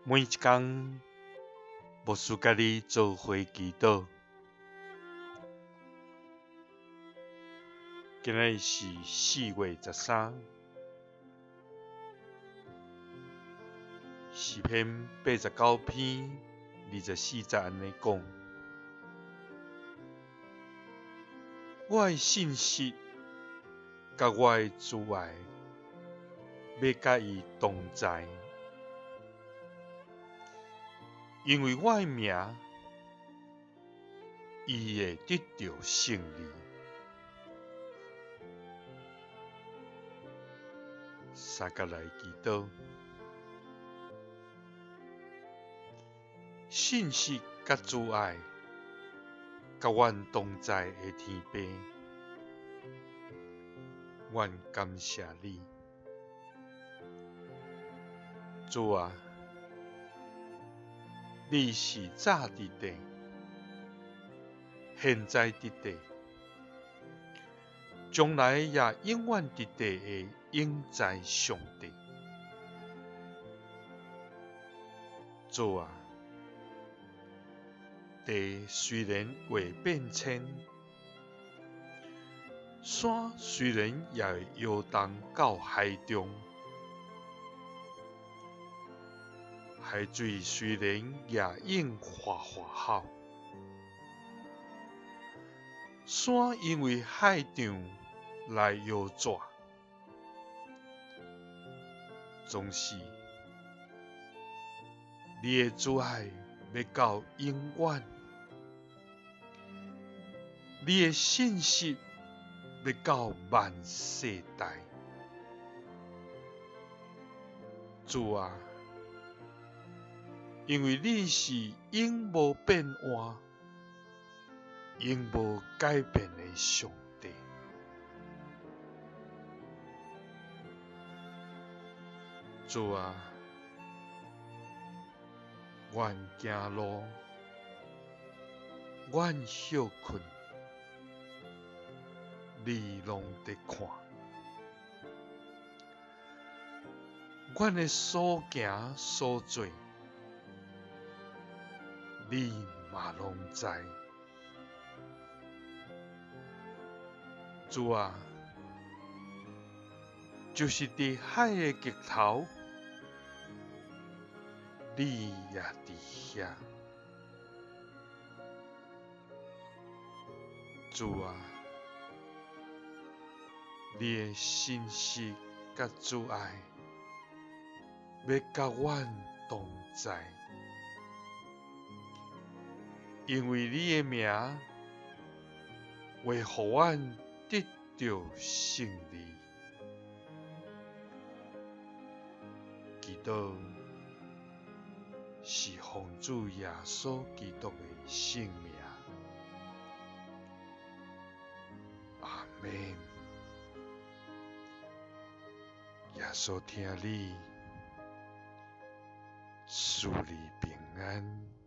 每一工，牧師佮你做伙祈禱。今仔日是4月13，詩篇89篇24節按呢講：我的信實佮我的慈愛，欲佮伊同在。因為我的名，伊會得著勝利。相佮來祈禱，信實佮慈愛，佮阮同在的天父，阮感謝你，主啊！你是早佇地，現在佇地，將來也永遠佇地的永在上帝。主啊，地雖然會變遷，山雖然也會搖動到海中。海水雖然也湧嘩嘩吼，山因為海漲來搖逝，總是你的慈愛欲到永遠，你的信實欲到萬世代。主啊！因為你是永無變換、永無改變的上帝。主啊，阮行路，阮歇睏，你攏佇看。阮的所行所做，你嘛攏知，主啊，就是佇海的極頭，你也佇遐。主啊，你的信實佮慈愛，欲佮阮同在。因為你的名，會予阮得著勝利。祈禱是奉主耶穌基督的聖名。阿們。耶穌疼你，賜你平安。